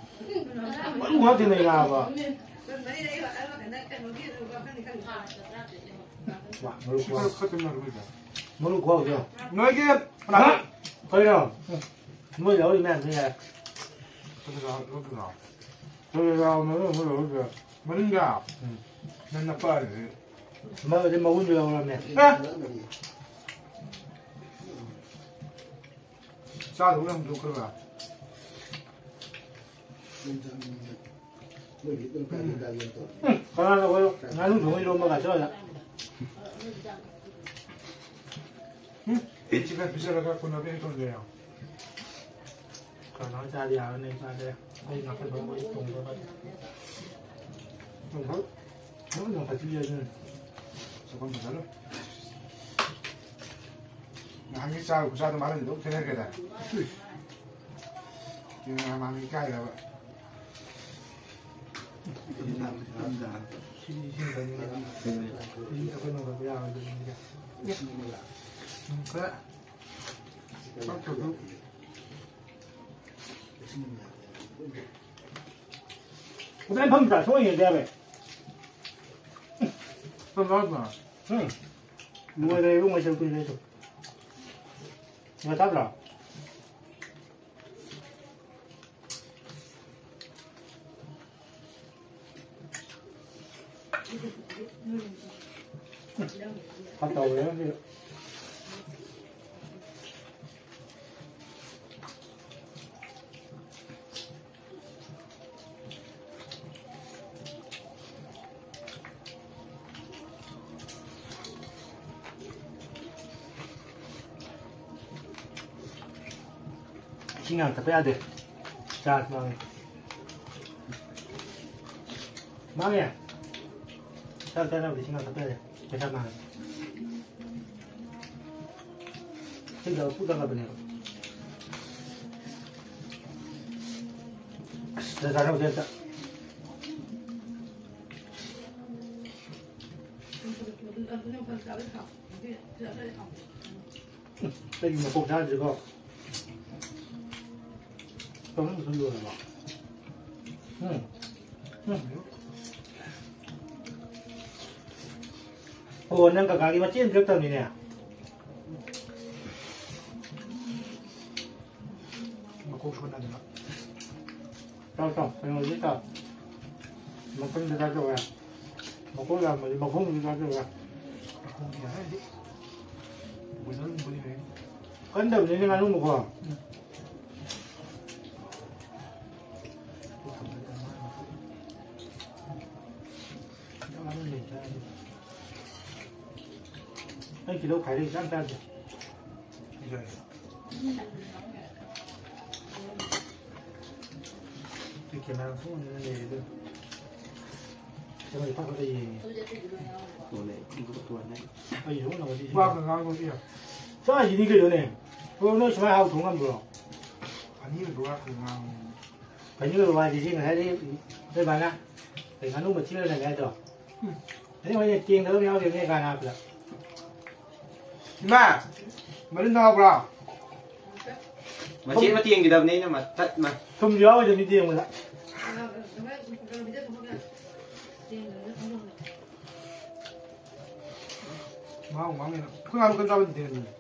ꯃꯔꯨ ꯉꯥꯛꯇꯅꯦ ꯌꯥꯕ꯫ ꯋꯥ, ꯃꯔꯨ ꯁꯤ ꯈꯔ ꯈꯛꯇꯪ ꯌꯥꯎꯔꯝꯃꯤꯗ꯫ ꯃꯔꯨ ꯈꯨꯍꯥꯎꯁꯦ꯫ ꯅꯣꯏꯒꯤ ꯍꯥ? ꯀꯩꯅꯣ? ꯃꯣꯏ ꯂꯧꯔꯤ ꯃꯌꯥꯝꯗꯣ ꯌꯥꯔꯦ꯫ ꯀꯩꯅꯣ ꯂꯧꯔꯤꯗꯣ? ꯀꯩꯅꯣ ꯂꯧꯔꯤꯗꯣ? ꯃꯅꯤꯡꯗ? ꯎꯝ꯫ ꯅꯪ ꯅꯄꯥ ꯃꯥꯒꯗꯤ ꯃꯒꯨꯟꯗꯣ ꯌꯥꯎꯔꯝꯃꯦ꯫ ꯑꯦ! ꯆꯥꯗꯧꯅ ꯍꯨꯟꯗꯣꯛꯈ꯭ꯔꯕ? ꯎꯝ, ꯀꯅꯥꯅ ꯑꯩꯈꯣꯏ ꯉꯥꯅꯨ ꯊꯣꯡ ꯏꯔꯣꯝꯕꯒ ꯆꯥꯗ? ꯎꯝ, ꯁꯤ ꯈꯔ ꯄꯤꯖꯔꯒ ꯀꯣꯟꯅ ꯑꯃꯨꯛ ꯊꯣꯡꯖꯔꯣ꯫ ꯀꯩꯅꯣ ꯆꯥꯗꯤ ꯌꯥꯔꯅꯤ, ꯆꯥꯗꯦ꯫ ꯑꯩ ꯉꯥꯛꯇꯪ ꯊꯣꯡꯕ, ꯑꯩ ꯊꯣꯡꯕ꯫ ꯊꯣꯡꯕ꯫ ꯊꯣꯡꯕ ꯌꯥꯝ ꯐꯠꯇ꯭ꯔꯤ ꯑꯗꯨꯅ꯫ ꯆꯥꯐꯝ ꯐꯖꯔꯣꯏ꯫ ꯅꯍꯥꯟꯒꯤ ꯆꯥꯕ ꯈꯨꯆꯥꯗꯣ ꯃꯥꯅ ꯑꯗꯨꯝ ꯈꯦꯠꯅꯈ꯭ꯔꯦꯗ꯫ ꯀꯩꯅꯣ ꯃꯥꯅ ꯏꯀꯥꯏꯔꯕ꯫ ꯁꯤꯗꯤ ꯏꯁꯤꯡ ꯊꯛꯅꯤꯡꯉꯦ꯫ ꯏꯁꯤꯡ ꯊꯛꯄ ꯅꯪ ꯊꯛꯄ ꯌꯥꯔꯣꯏꯗꯕꯅꯤꯗ꯫ ꯎꯝ, ꯈꯔ ꯄꯛꯇꯕꯗꯣ꯫ ꯀꯗꯥꯏ ꯐꯝꯗ꯭ꯔꯥ? ꯁꯣꯛꯏꯉꯩꯗ ꯌꯥꯔꯦ꯫ ꯐꯝꯗ꯭ꯔꯥ? ꯎꯝ꯫ ꯅꯨꯡꯉꯥꯏꯔꯦ, ꯏꯕꯨꯡꯉꯣ, ꯁꯔꯨꯛ ꯀꯨꯏꯔꯦ ꯑꯗꯨꯝ꯫ ꯉꯥ ꯆꯥꯗ꯭ꯔꯣ? ꯈꯔ ꯇꯧꯔꯦ ꯉꯁꯤ꯫ ꯏꯁꯤꯡ ꯌꯥꯝ ꯊꯛꯄ ꯌꯥꯗꯦ꯫ ꯆꯥꯔꯖ ꯃꯥꯡꯉꯦ꯫ ꯃꯥꯡꯉꯦ꯫ ꯆꯥꯛ ꯆꯥꯅꯕꯗꯤ ꯏꯁꯤꯡ ꯌꯥꯝ ꯊꯛꯄ ꯌꯥꯗꯦ꯫ ꯄꯩꯁꯥ ꯃꯥꯡꯉꯦ꯫ ꯁꯤꯗ ꯄꯨꯊꯈ꯭ꯔꯕꯅꯦꯕ꯫ ꯑꯁ, ꯆꯥꯛ ꯆꯥꯅꯕꯁꯦ ꯑꯝꯇ꯫ ꯑꯩꯒꯤ ꯃꯀꯣꯛ ꯆꯥꯗ꯭ꯔꯤꯀꯣ꯫ ꯀꯔꯝꯕꯁꯨ ꯂꯣꯏꯔꯕꯣ? ꯎꯝ꯫ ꯎꯝ꯫ ꯑꯣ, ꯅꯪ ꯀꯀꯥꯒꯤ ꯃꯆꯦ ꯑꯃ ꯄꯤꯔꯛꯇꯕꯅꯤꯅꯦ꯫ ꯃꯀꯣꯛ ꯁꯣꯟꯅꯗꯅ꯫ ꯆꯥꯎ, ꯆꯥꯎ, ꯀꯩꯅꯣꯁꯦ ꯆꯥꯎ꯫ ꯃꯈꯨꯝꯗ ꯆꯥꯖꯧ ꯌꯥ꯫ ꯃꯀꯣꯛ ꯌꯥꯝꯕꯗꯤ ꯃꯈꯣꯡꯗ ꯆꯥꯖꯧ ꯌꯥ꯫ ꯃꯈꯣꯡꯗꯤ ꯌꯥꯔꯦ ꯍꯧꯖꯤꯛ꯫ ꯕꯣꯏꯂꯔꯒꯨꯝꯕꯗꯤ ꯐꯩ꯫ ꯀꯟꯗꯕꯅꯤꯅꯦ ꯉꯥꯅꯨ ꯃꯈꯣꯡ꯫ ꯎꯝ꯫ ꯑꯩ ꯀꯤꯂꯣ ꯈꯥꯏꯗꯩ ꯆꯥꯝ ꯆꯥꯗꯦ꯫ ꯁꯤ ꯀꯦꯃꯦꯔꯥ ꯁꯨꯝ ꯎꯪꯉ ꯂꯩꯔꯦ ꯑꯗꯨ꯫ ꯀꯦꯃꯦꯔꯥ ꯐꯠ ꯐꯠ ꯌꯦꯡꯉꯦ꯫ ꯇꯣꯜꯂꯦ, ꯏꯪ ꯇꯣꯟꯅꯦ꯫ ꯑꯩ ꯁꯨꯝ ꯎꯪꯉꯒꯗꯤ ꯋꯥ ꯈꯔ ꯉꯥꯡꯉꯣ ꯁꯤ꯫ ꯆꯥꯔꯤꯁꯤꯗꯤ ꯀꯩꯅꯣꯅꯦ? ꯑꯣ, ꯅꯣꯏ ꯁꯨꯃꯥꯏꯅ ꯍꯥꯎ ꯊꯣꯡ ꯉꯝꯕ꯭ꯔꯣ? ꯑꯅꯤꯔꯛ ꯋꯥ ꯈꯔ ꯉꯥꯡꯉꯣ꯫ ꯀꯩꯅꯣ ꯍꯥꯏꯁꯤꯗꯤ ꯉꯁꯥꯏꯗꯤ ꯅꯣꯏ ꯕꯥꯅ ꯀꯩ ꯉꯥꯅꯨ ꯃꯊꯤ ꯑꯣꯏꯔꯝꯃꯦ ꯍꯥꯏꯗꯣ? ꯎꯝ꯫ ꯑꯗꯩ ꯍꯣꯏꯅꯦ ꯇꯦꯡꯗꯕ ꯑꯃ ꯌꯥꯎꯔꯤꯕꯅꯦ ꯀꯥꯏꯅ ꯍꯥꯞꯄꯗ꯫ ꯏꯃꯥ! ꯃꯔꯤꯟ ꯍꯥꯎꯕ꯭ꯔꯣ? ꯃꯆꯦꯠ ꯑꯃ ꯇꯦꯡꯈꯤꯗꯕꯅꯦ ꯑꯩꯅ ꯃꯇꯠ ꯑꯃ꯫ ꯊꯨꯝꯁꯨ ꯌꯥꯎꯔꯣꯏꯗꯕꯅꯤ ꯇꯦꯡꯕꯗ꯫ ꯃꯍꯥꯎ ꯃꯥꯡꯉꯦꯅ꯫ ꯑꯩꯈꯣꯏ ꯉꯥꯅꯨ ꯀꯟ ꯆꯥꯕꯗꯤ ꯇꯦꯡꯉꯅꯤ꯫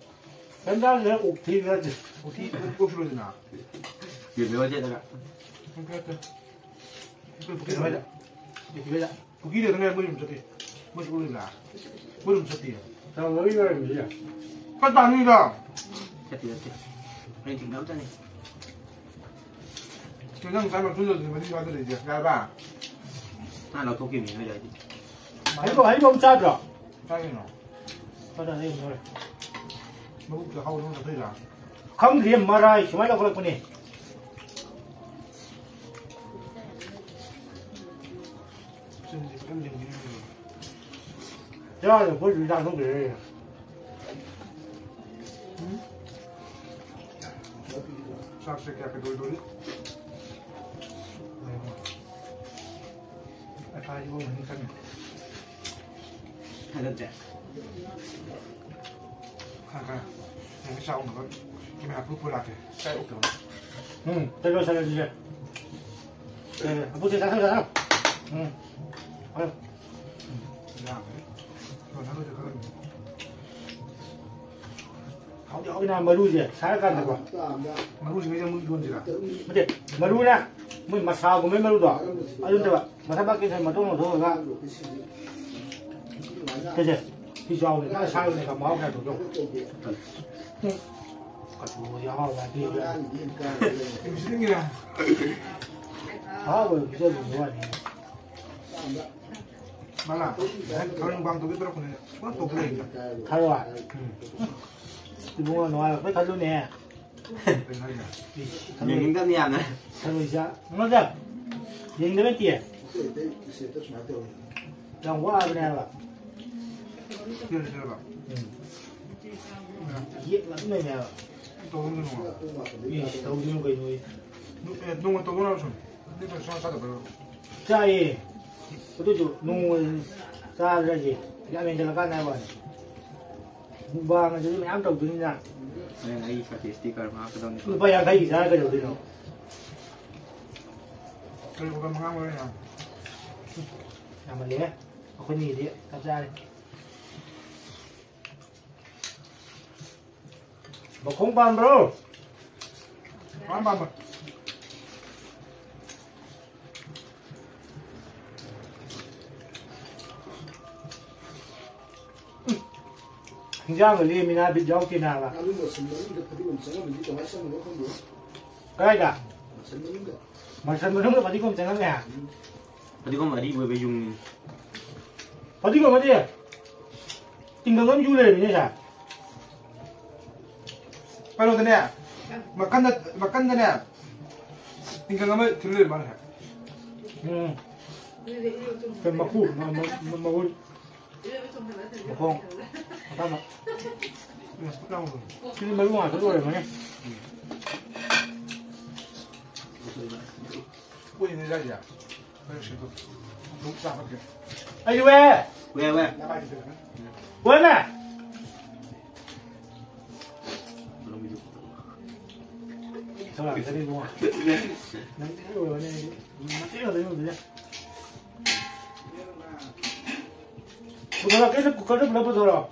ꯀꯟ ꯆꯥꯕꯗꯤ ꯑꯣꯛ ꯊꯤꯕ ꯅꯠꯇꯦ꯫ ꯑꯣꯛ ꯊꯤ-, ꯑꯣꯛ ꯁꯨꯔꯣꯏꯗꯅ꯫ ꯌꯦꯟ ꯃꯌꯣꯟ ꯆꯦꯠꯂꯒ꯫ ꯅꯠꯇꯦ, ꯅꯠꯇꯦ꯫ ꯑꯩꯈꯣꯏ ꯄꯨꯈ꯭ꯔꯤ ꯀꯩꯅꯣ ꯍꯣꯏꯗ꯫ ꯌꯦꯟ ꯍꯣꯏꯗ꯫ ꯄꯨꯈ꯭ꯔꯤꯗ ꯑꯗꯨꯝ ꯂꯩ, ꯃꯣꯏ ꯑꯗꯨꯝ ꯆꯠꯇꯦ꯫ ꯃꯣꯏ ꯁ꯭ꯀꯨꯜ ꯂꯩꯕ꯭ꯔꯥ? ꯃꯣꯏ ꯑꯗꯨꯝ ꯆꯠꯇꯦ꯫ ꯇꯥꯃꯣꯒꯤ ꯑꯣꯏꯔꯝꯕꯁꯨ ꯌꯥꯏ꯫ ꯈꯔ ꯇꯥꯅꯤꯡꯗ꯭ꯔꯣ? ꯆꯠꯇꯦ, ꯆꯠꯇꯦ꯫ ꯑꯩ ꯊꯦꯡꯅꯕ ꯆꯠꯅꯤ꯫ ꯀꯩꯅꯣ ꯅꯪ ꯉꯁꯥꯏ ꯃꯇꯨꯡꯗ ꯃꯔꯤ ꯋꯥꯗ ꯂꯩꯁꯦ, ꯌꯥꯔꯕ? ꯃꯥ ꯂꯧꯊꯣꯛꯈꯤꯕꯅꯤ ꯅꯣꯏꯗ ꯍꯥꯏꯗꯤ꯫ ꯍꯩꯕꯣꯡ, ꯍꯩꯕꯣꯡ ꯆꯥꯗ꯭ꯔꯣ? ꯆꯥꯏ ꯀꯩꯅꯣ꯫ ꯆꯥꯗ꯭ꯔꯣ, ꯍꯩꯕꯣꯡ ꯆꯥꯔꯦ꯫ ꯃꯕꯨꯛꯇ ꯍꯧꯔ ꯅꯪ ꯆꯠꯊꯣꯛꯏꯔꯥ? ꯈꯪꯗ꯭ꯔꯤꯌꯦ, ꯃꯔꯥꯏ ꯁꯨꯃꯥꯏꯅ ꯂꯧꯈꯠꯂꯛꯄꯅꯦ꯫ ꯆꯥꯗ ꯑꯩꯈꯣꯏꯁꯨ ꯆꯥꯊꯣꯛꯈ꯭ꯔꯦ꯫ ꯆꯥꯛꯁꯦ ꯀꯌꯥ ꯀꯩꯗꯧꯗꯣꯔꯤ? ꯑꯀꯥꯏꯕ ꯑꯣꯏꯅꯤ ꯈꯪꯉꯦ꯫ ꯊꯥꯒꯠꯇꯦ꯫ ꯈꯔ ꯈꯔ ꯌꯥꯝ ꯆꯥꯎꯅꯕ ꯀꯦꯃꯦꯔꯥ ꯄꯨ ꯄꯨ ꯂꯥꯛꯀꯦ꯫ ꯀꯥꯏ ꯎꯞꯇꯕ? ꯎꯝ, ꯆꯠꯂꯣ, ꯆꯠꯂꯣ, ꯆꯠꯂꯣ꯫ ꯑꯦ, ꯑꯄꯨꯛꯁꯦ ꯆꯥꯊꯣꯛ, ꯆꯥꯊꯣꯛ꯫ ꯎꯝ꯫ ꯍꯣꯏ꯫ ꯌꯥꯝꯃꯦ꯫ ꯀꯣꯟꯅꯕꯁꯨ ꯈꯔ꯫ ꯍꯥꯎꯗꯤ ꯍꯥꯎꯋꯤꯅ ꯃꯔꯨꯁꯦ ꯁꯥꯔꯀꯥꯟꯗꯀꯣ꯫ ꯃꯔꯨꯁꯤꯡꯁꯦ ꯑꯃꯨꯛ ꯌꯣꯟꯁꯤꯔꯥ? ꯅꯠꯇꯦ, ꯃꯔꯨꯅ ꯃꯣꯏ ꯃꯁꯥꯒꯨꯝꯕꯩ ꯃꯔꯨꯗꯣ, ꯑꯗꯨ ꯅꯠꯇꯕ ꯃꯊꯛ ꯃꯥꯒꯤ ꯉꯁꯥꯏ ꯃꯇꯣꯡ ꯂꯧꯊꯣꯛꯑꯒ ꯁꯤꯁꯦ, ꯁꯤ ꯆꯥꯎꯕꯅꯦ, ꯈꯔ ꯁꯥꯕꯅꯦ, ꯃꯍꯥꯎ ꯀꯌꯥ ꯊꯣꯛꯇꯦ꯫ ꯀꯆꯨꯁꯦ ꯑꯍꯥꯎꯕ ꯍꯥꯏꯕꯤꯔꯒ꯫ ꯅꯨꯡꯁꯤꯠꯅꯤꯡꯉꯤꯔꯥ? ꯑꯍꯥꯎꯕ ꯄꯤꯖꯕꯒꯤ ꯋꯥꯅꯤ꯫ ꯃꯥꯂꯥ, ꯊꯔꯣꯏ ꯃꯨꯛꯕꯥꯡ ꯇꯧꯒꯦ ꯇꯧꯔꯛꯄꯅꯦ꯫ ꯄꯨꯂꯞ ꯇꯧꯕ ꯂꯩꯔꯦ꯫ ꯊꯔꯣꯏ? ꯎꯝ꯫ ꯏꯕꯨꯡꯉꯣ, ꯅꯨꯡꯉꯥꯏꯔꯛꯄꯩ ꯈꯜꯂꯨꯅꯦ꯫ ꯀꯩꯅꯣ ꯍꯥꯏꯁꯦ? ꯏꯁ, ꯊꯔꯣꯏ, ꯌꯦꯡꯅꯤꯡꯗꯕꯅꯤ ꯌꯥꯝꯅ꯫ ꯊꯔꯣꯏ ꯆꯥ-, ꯅꯠꯇꯦ꯫ ꯌꯦꯡꯗꯕ ꯅꯠꯇꯦ꯫ ꯌꯥꯝ ꯋꯥꯕꯅꯦ ꯍꯥꯏꯕ꯫ ꯁꯤꯔ, ꯁꯤꯔꯕ? ꯎꯝ꯫ ꯌꯦꯛꯅ ꯑꯗꯨꯝ ꯂꯩꯅꯦ ꯍꯥꯏꯕ꯫ ꯇꯧꯗꯣꯏꯅꯣ? ꯏꯁ, ꯇꯧꯗꯣꯏꯅꯣ ꯀꯩꯅꯣ? ꯅꯨ-, ꯑꯦ, ꯅꯣꯡꯃ ꯇꯧꯗꯣꯏꯅꯣ ꯁꯨꯝ? ꯅꯣꯏ ꯄꯩꯁꯥ ꯆꯥꯗꯕ꯭ꯔꯣ? ꯆꯥꯏꯌꯦ꯫ ꯑꯗꯨꯁꯨ ꯅꯣꯡꯃ ꯆꯥꯗ꯭ꯔꯗꯤ ꯌꯥꯝ ꯍꯦꯟꯖꯜꯂꯛꯀꯥꯟꯗ ꯍꯥꯏꯕ ꯋꯥꯅꯤ꯫ ꯃꯨꯛꯕꯥꯡ ꯑꯗꯨꯗꯤ ꯃꯌꯥꯝ ꯇꯧꯗꯣꯏꯅꯤꯅ꯫ ꯍꯣꯔꯦꯟ ꯑꯩꯒꯤ ꯁꯥꯇꯤꯁꯇꯤ ꯀꯔꯃ ꯍꯥꯞꯀꯗꯧꯅꯤ꯫ ꯂꯨꯄꯥ ꯌꯥꯡꯈꯩꯒꯤ ꯆꯥꯔ ꯀꯩꯗꯧꯗꯣꯏꯅꯣ? ꯀꯔꯤ ꯄ꯭ꯔꯣꯒ꯭ꯔꯥꯝ ꯃꯉꯥ ꯃꯔꯤ ꯌꯥꯝ? ꯌꯥꯝꯃꯜꯂꯦꯍꯦ꯫ ꯑꯩꯈꯣꯏꯅꯤꯒꯤꯗꯤ ꯆꯞ ꯆꯥꯔꯦ꯫ ꯃꯈꯣꯡ ꯄꯥꯟꯕ꯭ꯔꯣ? ꯄꯥꯝ ꯄꯥꯝꯕ꯫ ꯍꯤꯟꯖꯥꯡꯒ ꯂꯦꯝꯃꯤꯅ ꯕꯤꯠ ꯌꯥꯎꯗꯦ ꯅꯥꯕ꯫ ꯉꯥꯅꯨ ꯃꯁꯜ ꯃꯅꯨꯡꯗ ꯐꯗꯤꯒꯣꯝ ꯆꯪꯉꯝꯃꯗꯤ ꯀꯃꯥꯏꯅ ꯆꯪꯉꯤꯅꯣ ꯈꯪꯗꯦ꯫ ꯀꯗꯥꯏꯗ? ꯃꯁꯜ ꯃꯅꯨꯡꯗ꯫ ꯃꯁꯜ ꯃꯅꯨꯡꯗ ꯐꯗꯤꯒꯣꯝ ꯆꯪꯉꯝꯃꯦ? ꯎꯝ꯫ ꯐꯗꯤꯒꯣꯝ ꯑꯔꯤꯕ ꯑꯣꯏꯕ ꯌꯨꯡꯅꯤ꯫ ꯐꯗꯤꯒꯣꯝ ꯅꯠꯇꯦ꯫ ꯇꯤꯡꯒꯪ ꯑꯃ ꯌꯨ ꯂꯩꯔꯝꯃꯤꯅꯦ ꯁꯥ꯫ ꯀꯩꯅꯣꯗꯅꯦ, ꯃꯀꯟꯗ, ꯃꯀꯟꯗꯅꯦ, ꯇꯤꯡꯈꯪ ꯑꯃ ꯊꯤꯜ ꯂꯩꯔꯝꯕ ꯋꯥꯅꯦ꯫ ꯎꯝ꯫ ꯀꯩ ꯃꯀꯨ, ꯃ-, ꯃ-, ꯃ-, ꯃꯒꯨꯟ꯫ ꯃꯈꯣꯡ꯫ ꯃꯈꯥꯗ꯫ ꯎꯝ, ꯁꯤꯗꯤ ꯃꯔꯨ ꯉꯥꯛꯇ ꯑꯣꯏꯔꯝꯒꯅꯤ꯫ ꯎꯏꯅꯦ ꯖꯥꯏꯁꯦ꯫ ꯑꯩ ꯋꯦ! ꯋꯦ, ꯋꯦ꯫ ꯋꯦꯅꯦ! ꯊꯧꯔꯥꯡ ꯆꯠꯂꯤ ꯏꯕꯨꯡꯉꯣ꯫ ꯅꯪ ꯂꯣꯏꯔꯅꯤ ꯑꯩꯗꯤ꯫ ꯃꯇꯦꯛ ꯈꯛꯇ ꯌꯧꯗꯣꯏꯅꯦ꯫ ꯄꯨꯊꯣꯔꯛꯀꯦ, ꯅꯪ ꯀꯨꯀꯔꯗ ꯄꯨꯂꯞ ꯄꯨꯊꯣꯔꯛꯑꯣ꯫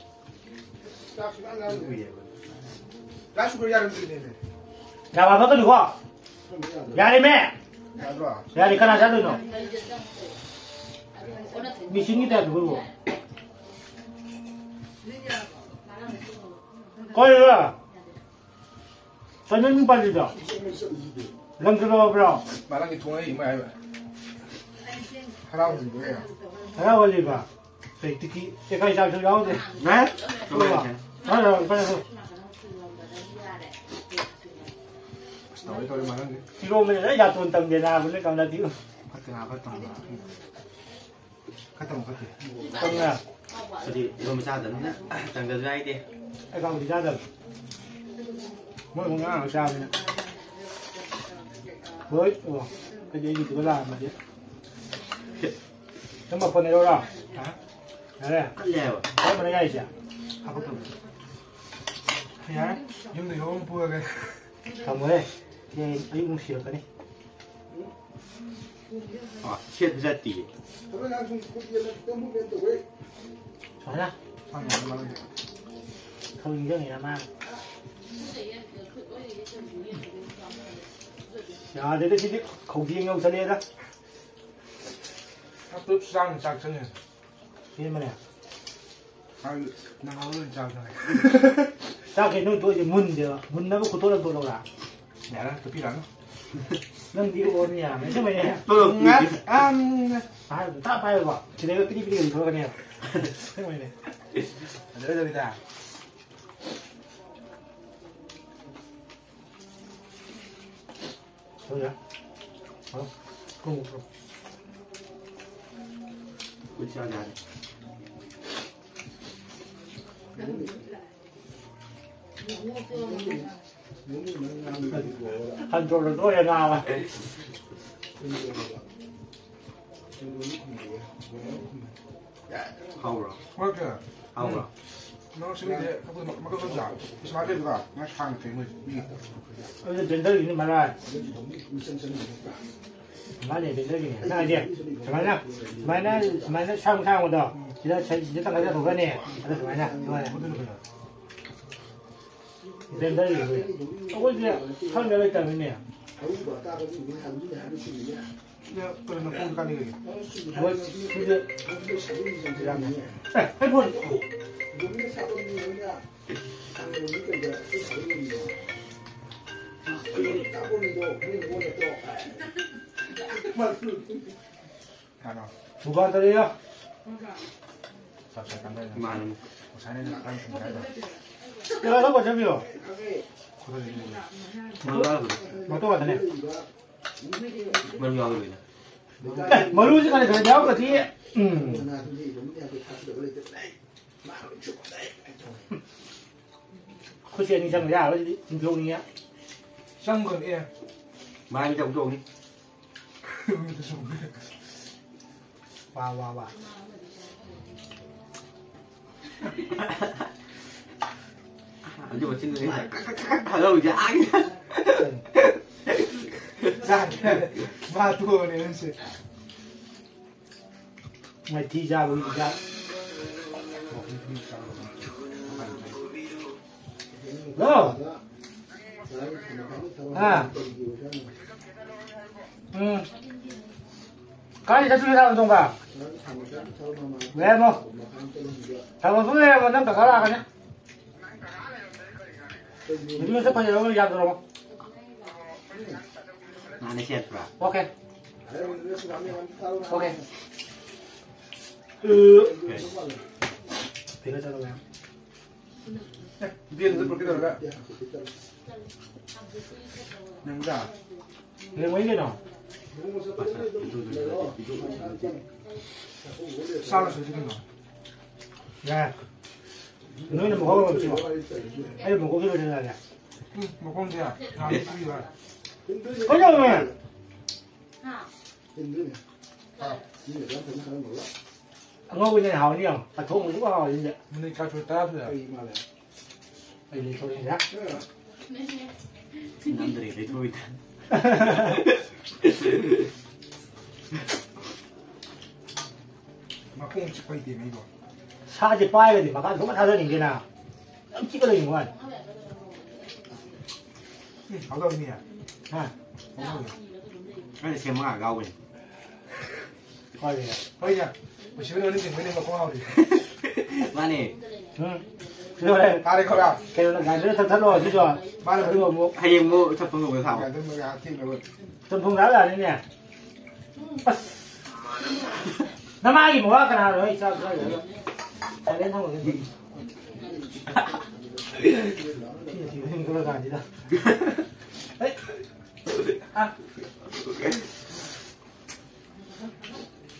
ꯌꯥꯝ ꯍꯥꯞꯄꯛꯀꯅꯨꯀꯣ꯫ ꯌꯥꯔꯦꯃꯦ꯫ ꯌꯥꯗ꯭ꯔꯣ? ꯌꯥꯔꯦ, ꯀꯅꯥ ꯆꯥꯗꯣꯏꯅꯣ? ꯃꯦꯆꯤꯟꯒꯤ ꯇꯥꯏꯞꯇ ꯑꯩꯈꯣꯏꯕꯨ꯫ ꯀꯣꯏꯔꯣ? ꯀꯩꯅꯣ ꯅꯪ ꯄꯥꯜꯂꯤꯗꯣ? ꯂꯪ ꯀꯩꯗꯧꯔꯕ꯭ꯔꯣ? ꯃꯥꯂꯪꯒꯤ ꯊꯣꯡ ꯑꯩ ꯏꯃꯥ ꯍꯥꯏꯕ꯫ ꯍꯔꯥꯎꯍꯟꯕ ꯌꯥꯏ꯫ ꯍꯔꯥꯎꯍꯜꯂꯤꯕ? ꯀꯩ ꯇꯤꯀꯤ ꯇꯦꯀꯥꯏ ꯆꯥꯛꯁꯨ ꯌꯥꯎꯗꯦ꯫ ꯅꯦ? ꯍꯣꯏ, ꯍꯣꯏ, ꯐꯔꯦ, ꯐꯔꯦ꯫ ꯑꯁ, ꯇꯧꯔꯦ, ꯇꯧꯔꯦ, ꯃꯥꯂꯪꯒꯤ꯫ ꯏꯔꯣꯝꯕꯗ ꯂꯣꯏ ꯌꯥꯇꯣꯟ ꯇꯝꯗꯦ ꯅꯥꯕ ꯅꯣꯏ ꯀꯪꯂꯥꯗꯤ꯫ ꯐꯠꯇꯦ ꯅꯥꯕ, ꯐꯠꯇꯦ ꯅꯥꯕ꯫ ꯈꯛꯇꯪ ꯈꯛꯇꯤ꯫ ꯈꯪꯉꯦ꯫ ꯑꯗꯨꯗꯤ ꯏꯔꯣꯝꯕ ꯆꯥꯗꯕꯅꯤꯅ ꯇꯪꯗꯁꯨ ꯍꯥꯏꯗꯦ꯫ ꯑꯩ ꯀꯥꯡꯁꯤ ꯆꯥꯗꯕ꯫ ꯃꯣꯏ ꯑꯃꯨꯛ ꯉꯥ ꯉꯥꯛ ꯆꯥꯕꯅꯤꯅ꯫ ꯍꯣꯏ꯫ ꯑꯣ꯫ ꯑꯩꯗꯤ ꯑꯩꯒꯤꯗꯨꯒ ꯂꯥꯛꯑꯝꯃꯗꯤ꯫ ꯅꯪ ꯃꯐꯣꯟ ꯂꯩꯔꯧꯔꯥ? ꯍꯥ? ꯌꯥꯔꯦ? ꯀꯜꯂꯦ ꯍꯥꯏꯕ꯫ ꯀꯔꯝꯕꯅ ꯌꯥꯏꯁꯦ? ꯍꯥꯄꯛꯇꯕ꯫ ꯌꯥꯔꯦ꯫ ꯌꯨꯝꯗ ꯌꯣꯝ ꯄꯨꯔꯒꯦ꯫ ꯊꯝꯃꯣꯍꯦ꯫ ꯍꯌꯦꯡ ꯑꯌꯨꯛ ꯅꯨꯡꯁꯤꯔꯛꯀꯅꯤ꯫ ꯑ, ꯁꯦꯠꯄ ꯆꯠꯇꯤꯌꯦ꯫ ꯁꯨꯃꯥꯏꯅ꯫ ꯊꯕꯛ ꯅꯤꯡꯁꯤꯡꯉꯤꯔ ꯃꯥ? ꯌꯥꯗꯦꯗ ꯁꯤꯗꯤ ꯈꯧꯗꯦꯡ ꯌꯧꯁꯜꯂꯛꯑꯦꯗ꯫ ꯆꯥꯛꯇꯨ ꯆꯥꯡ ꯆꯥꯛ ꯆꯪꯉꯦ꯫ ꯄꯦꯟꯕꯅꯦ꯫ ꯅꯪ ꯑꯃ ꯑꯣꯏꯅ ꯆꯥꯕ ꯆꯪꯉꯦ꯫ ꯆꯥꯛꯁꯦ ꯅꯣꯏ ꯇꯣꯛꯏꯁꯦ ꯃꯨꯟꯗꯦꯕ꯫ ꯃꯨꯟꯅꯕ ꯈꯨꯇꯣꯠ ꯑꯃ ꯇꯣꯠꯂꯧꯔꯥ? ꯌꯥꯔꯦ, ꯇꯣꯠꯄꯤꯔꯛꯑꯅꯨ꯫ ꯅꯪꯗꯤ ꯑꯣꯟ ꯌꯥꯝꯃꯦ꯫ ꯑꯁꯦꯡꯕꯩꯅꯦ꯫ ꯇꯣꯠꯂꯣ꯫ ꯉꯥꯛ-, ꯑꯝ꯫ ꯍꯥꯏꯕꯗꯣ ꯇꯥ ꯄꯥꯏꯌꯨꯀꯣ꯫ ꯁꯤꯗꯩꯒ ꯄꯤꯔꯤ ꯄꯤꯔꯤ ꯑꯗꯨꯝ ꯊꯣꯛꯂꯛꯀꯅꯦꯕ꯫ ꯑꯁꯦꯡꯕꯩꯅꯦ꯫ ꯐꯖꯔꯦ ꯇꯧꯔꯤꯗ꯫ ꯊꯣꯏꯔ꯫ ꯍꯥꯎ꯫ ꯀꯨꯝ, ꯀꯨꯝ꯫ ꯀꯨꯟ ꯆꯥ ꯌꯥꯔꯦ꯫ ꯍꯟꯗꯣꯛꯂ ꯂꯣꯏꯔꯦ ꯅꯥꯕ꯫ ꯍꯥꯎꯕ꯭ꯔꯣ? ꯍꯣꯏ, ꯀꯩꯅꯣ? ꯍꯥꯎꯕ꯭ꯔꯣ? ꯅꯪ ꯁꯤꯒꯤꯁꯦ ꯃꯈꯜ ꯃꯈꯜ ꯁꯨꯅ ꯏꯁꯃꯥꯔꯠ ꯂꯩꯕ꯭ꯔꯥ? ꯅꯪ ꯁꯥꯡꯅ ꯊꯦꯡꯕꯩ ꯃꯤ꯫ ꯑꯗꯨ ꯕ꯭ꯂꯦꯟꯗꯔꯒꯤꯅꯤ ꯃꯔꯥꯏ꯫ ꯃꯥꯅꯦ, ꯕ꯭ꯂꯦꯟꯗꯔꯒꯤꯅꯦ꯫ ꯅꯪ ꯍꯥꯏꯁꯦ ꯁꯨꯃꯥꯏꯅ, ꯁꯨꯃꯥꯏꯅ, ꯁꯨꯃꯥꯏꯅ ꯁꯥꯡ ꯁꯥꯡꯕꯗꯣ, ꯁꯤꯗ ꯁꯤ-, ꯁꯤꯗ ꯇꯪꯈꯥꯏ ꯆꯥꯊꯣꯛꯈ꯭ꯔꯅꯤ꯫ ꯑꯗ ꯁꯨꯃꯥꯏꯅ, ꯁꯨꯃꯥꯏꯅ꯫ ꯕ꯭ꯂꯦꯟꯗꯔꯒꯤꯅꯦ꯫ ꯑꯩꯈꯣꯏꯁꯦ ꯈꯪꯗ ꯂꯩꯇꯕꯅꯤꯅꯦ꯫ ꯀꯩꯅꯣ ꯅꯈꯣꯡꯗ ꯀꯥꯟꯅꯩ? ꯍꯣꯏ, ꯁꯤꯁꯦ ꯌꯥꯝꯃꯦ꯫ ꯑꯦ, ꯑꯩ ꯐꯣꯟ꯫ ꯀꯅꯥꯅꯣ? ꯗꯨꯀꯥꯟꯗꯅꯦ꯫ ꯆꯞ ꯆꯞ ꯀꯥꯟꯗ ꯃꯥꯅꯤ꯫ ꯉꯁꯥꯏꯅ ꯈꯔ ꯊꯨꯝ ꯍꯥꯏꯗꯣ꯫ ꯀꯅꯥꯅꯣ ꯀꯣꯟ ꯆꯠꯄꯤꯌꯣ? ꯈꯨꯗꯛꯇ ꯃꯔꯨ ꯌꯥꯎꯗꯕꯅꯤ꯫ ꯃꯇꯣ ꯉꯥꯛꯇꯅꯦ꯫ ꯃꯔꯨ ꯌꯥꯎꯗꯕꯅꯤ꯫ ꯑꯦ, ꯃꯔꯨꯁꯦ ꯈꯔ ꯈꯔ ꯌꯥꯎꯗ꯭ꯔꯗꯤ꯫ ꯎꯝ꯫ ꯈꯨꯠꯁꯦ ꯑꯅꯤ ꯆꯪꯕ ꯌꯥꯔꯣꯏ ꯁꯤꯗꯤ꯫ ꯇꯤꯟꯊꯣꯛꯅꯤꯡꯉꯦ꯫ ꯆꯪꯒꯅꯤ꯫ ꯃꯥꯏ ꯇꯧꯊꯣꯛꯅꯤ꯫ ꯋꯥ, ꯋꯥ, ꯋꯥ꯫ ꯑꯗꯨ ꯃꯆꯤꯟꯗꯨꯅꯦ ꯈꯜꯍꯧꯔꯤꯁꯦ꯫ ꯆꯥꯛ ꯃꯥ ꯇꯣꯛꯑꯅꯤ ꯅꯪꯁꯦ꯫ ꯃꯥꯏꯊꯤ ꯆꯥꯕ ꯍꯨꯏ ꯆꯥ꯫ ꯍꯜꯂꯣ꯫ ꯑꯥ꯫ ꯎꯝ꯫ ꯀꯥꯏ ꯆꯠꯇꯣꯏꯅꯣ ꯊꯥꯕꯜ ꯆꯣꯡꯕ? ꯂꯩꯔꯝꯃꯣ꯫ ꯊꯥꯕꯜ ꯆꯣꯡ ꯂꯩꯔꯝꯃꯣ, ꯅꯪ ꯀꯀꯥ ꯂꯥꯛꯀꯅꯤ꯫ ꯅꯨꯄꯤ ꯃꯁꯛ ꯐꯖꯕ ꯑꯃ ꯌꯥꯗ꯭ꯔꯣ? ꯃꯥꯅ ꯁꯦꯠꯄ꯭ꯔꯥ? ꯑꯣꯀꯦ꯫ ꯑꯣꯀꯦ꯫ ꯐꯤꯒꯔ ꯆꯠꯂꯣ ꯃꯌꯥꯝ꯫ ꯕꯦꯟꯗ ꯄꯨꯔꯛꯀꯦ ꯇꯧꯔꯒ꯫ ꯅꯪꯗ꯫ ꯂꯩꯔꯝꯒꯅꯤ ꯀꯩꯅꯣ꯫ ꯆꯥꯔꯁꯨ ꯑꯗꯨ ꯀꯩꯅꯣ꯫ ꯌꯥꯔꯦ꯫ ꯅꯣꯏꯅ ꯃꯍꯥꯎ ꯑꯃ ꯁꯤꯜꯂꯣ꯫ ꯑꯩꯅ ꯃꯀꯣꯛꯇ ꯂꯣꯏꯁꯤꯜꯂꯛꯑꯒꯦ꯫ ꯎꯝ, ꯃꯈꯣꯡꯁꯦ ꯌꯥꯝ ꯄꯤꯛꯏꯕ꯫ ꯀꯩꯗꯧꯔꯒꯦ? ꯑꯉꯧꯕꯅ ꯍꯦꯟꯅ ꯍꯥꯎꯅꯤ ꯌꯦꯡꯉꯣ꯫ ꯑꯊꯣꯡꯕꯁꯨ ꯍꯥꯎꯔꯤꯁꯦ꯫ ꯃꯤꯅꯤꯠ ꯈꯔ ꯇꯔꯥ ꯁꯨꯔꯦ꯫ ꯑꯩ ꯂꯩꯊꯣꯛꯏꯁꯦ꯫ ꯅꯝꯗ꯭ꯔꯦ, ꯂꯩꯊꯣꯛꯏꯗ꯫ ꯃꯈꯣꯡ ꯆꯤꯛꯄꯩ ꯇꯦꯝꯃꯦ ꯑꯩꯕꯣ꯫ ꯁꯥꯁꯦ ꯄꯥꯏꯔꯗꯤ ꯃꯈꯥ ꯁꯨꯝ ꯊꯥꯗꯅꯤꯡꯗꯦꯅ꯫ ꯌꯥꯝ ꯆꯤꯛꯀ ꯂꯩꯅꯤꯡꯕ ꯋꯥꯅꯤ꯫ ꯎꯝ, ꯍꯥꯎꯗꯧꯅꯤꯅꯦ꯫ ꯍꯥ? ꯍꯥꯎꯗꯧꯅꯤ꯫ ꯑꯩꯅ ꯁꯦꯝꯃꯒ ꯌꯥꯎꯕꯅꯤ꯫ ꯍꯣꯏꯅꯦ꯫ ꯍꯣꯏꯅꯦ꯫ ꯃꯁꯤꯕꯨ ꯂꯣꯏꯅ ꯆꯤꯡꯕꯅꯦ ꯃꯈꯣꯡ ꯍꯥꯎꯔꯤ꯫ ꯃꯥꯅꯦ꯫ ꯎꯝ꯫ ꯂꯣꯏꯔꯦ꯫ ꯐꯥꯔꯦ ꯈꯔ꯫ ꯀꯩꯅꯣꯅ ꯒ꯭ꯔꯥꯏꯟꯗꯔ ꯊꯛꯊꯠꯂꯣ ꯁꯤꯁꯨ꯫ ꯃꯥꯅꯦ꯫ ꯑꯗꯨꯒ ꯑꯃꯨꯛ ꯍꯌꯦꯡ ꯑꯃꯨꯛ ꯆꯠꯄ ꯉꯝꯒꯗ꯭ꯔꯥ? ꯒ꯭ꯔꯥꯏꯟꯗꯔ ꯃꯌꯥ ꯊꯦꯡꯅꯕ꯫ ꯆꯝꯊꯣꯡ ꯆꯥꯕ ꯌꯥꯅꯤꯅꯦ꯫ ꯑꯁ꯫ ꯅꯃꯥꯒꯤ ꯃꯋꯥ ꯀꯅꯥꯅꯣ ꯑꯩ ꯆꯥꯕ ꯆꯥꯕ ꯌꯥꯔꯣꯏ꯫ ꯁꯥꯏꯂꯦꯟ ꯊꯝꯃꯒꯦ꯫ ꯊꯤꯅ ꯊꯤꯕ ꯁꯤꯡ ꯊꯣꯛꯂꯛꯑꯀꯥꯟꯁꯤꯗ꯫ ꯍꯩ꯫ ꯑ꯫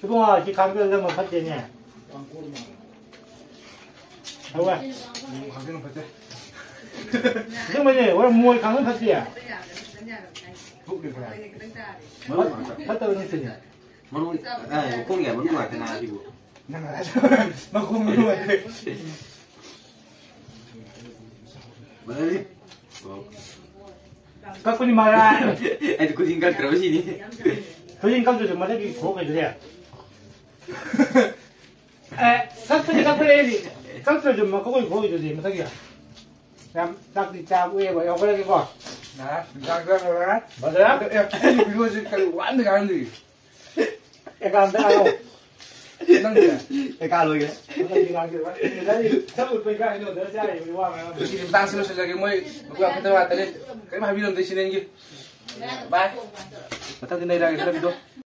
ꯏꯕꯨꯡꯉꯣ, ꯁꯤ ꯈꯥꯡꯗꯣꯛꯑꯒ ꯑꯃ ꯐꯠꯇꯦꯅꯦ꯫ ꯍꯧꯋꯦ꯫ ꯈꯥꯡꯗꯣꯛꯄ ꯐꯠꯇꯦ꯫ ꯑꯁꯦꯡꯕꯩꯅꯦ, ꯍꯣꯏ, ꯃꯣꯏ ꯈꯥꯡꯗꯣꯛ ꯐꯠꯇꯦ꯫ ꯄꯨꯛꯅꯤ ꯈꯔ꯫ ꯃꯔꯨ ꯉꯥꯛꯇ꯫ ꯐꯠꯇꯕ ꯅꯠꯇꯦꯅꯦ꯫ ꯃꯔꯨ, ꯑꯦ, ꯃꯈꯣꯡꯒꯤ ꯃꯔꯨ ꯉꯥꯛꯇ ꯉꯥꯏꯔꯁꯤꯕꯨ꯫ ꯅꯪ ꯉꯔꯥꯡ ꯃꯈꯣꯡ ꯃꯔꯨ ꯑꯣꯏꯈ꯭ꯔꯦ꯫ ꯃꯔꯨꯗꯤ? ꯑꯣ꯫ ꯀꯛꯄꯅꯤ ꯃꯥꯔꯥ꯫ ꯑꯩꯗꯤ ꯈꯨꯖꯤꯟ ꯀꯛꯇ꯭ꯔꯕ ꯁꯤꯅꯤ꯫ ꯈꯨꯖꯤꯟ ꯀꯛꯇ꯭ꯔꯁꯨ ꯃꯊꯛꯀꯤ ꯈꯣꯛꯈꯩꯗꯨꯗꯤ꯫ ꯑꯦ, ꯀꯛꯄꯗꯤ ꯀꯛꯄꯅꯦ ꯑꯩꯗꯤ꯫ ꯀꯛꯇ꯭ꯔꯁꯨ ꯃꯀꯣꯛꯀꯤ ꯈꯣꯛꯈꯩꯗꯨꯗꯤ ꯃꯊꯛꯀꯤ꯫ ꯌꯥꯝ ꯆꯥꯛꯇꯤ ꯆꯥꯕ ꯎꯏꯌꯦꯕ, ꯌꯥꯎꯈꯠꯂꯒꯦꯀꯣ꯫ ꯌꯥꯔꯦ, ꯆꯥꯛ ꯆꯥꯈ꯭ꯔꯦ꯫ ꯐꯖꯔꯦ꯫ ꯑꯦ, ꯑꯩꯒꯤ ꯚꯤꯗꯤꯑꯣꯁꯦ ꯀꯔꯤ ꯋꯥꯠꯂꯤ ꯀꯥꯟꯅꯗꯦ꯫ ꯑꯦꯀꯥꯎꯟꯗ ꯂꯥꯛꯑꯣ꯫ ꯅꯪꯁꯦ? ꯑꯦꯀꯥꯎꯟ ꯂꯣꯏꯈ꯭ꯔꯦ꯫ ꯅꯪꯗꯤ ꯉꯥꯡꯗꯦꯕ꯫ ꯅꯪꯗꯤ ꯁꯝ ꯎꯠꯄꯩ ꯀꯥꯏ ꯅꯉꯣꯟꯗ ꯆꯥꯔꯤꯕ ꯋꯥ ꯃꯌꯥꯝ꯫ ꯉꯁꯤꯗꯤ ꯃꯇꯥꯡꯁꯤ ꯂꯣꯏꯁꯤꯜꯂꯒꯦ꯫ ꯃꯣꯏ ꯃꯀꯨ ꯌꯥꯝ ꯐꯠꯇꯕ ꯉꯥꯛꯇꯅꯤ꯫ ꯀꯔꯤꯝ ꯍꯥꯏꯕꯤꯔꯝꯗꯦ ꯁꯤ ꯅꯪꯒꯤ꯫ ꯕꯥꯏ꯫ ꯃꯊꯪꯗꯤ ꯅꯩꯔꯛꯑꯒꯦ ꯈꯔ ꯚꯤꯗꯤꯑꯣ꯫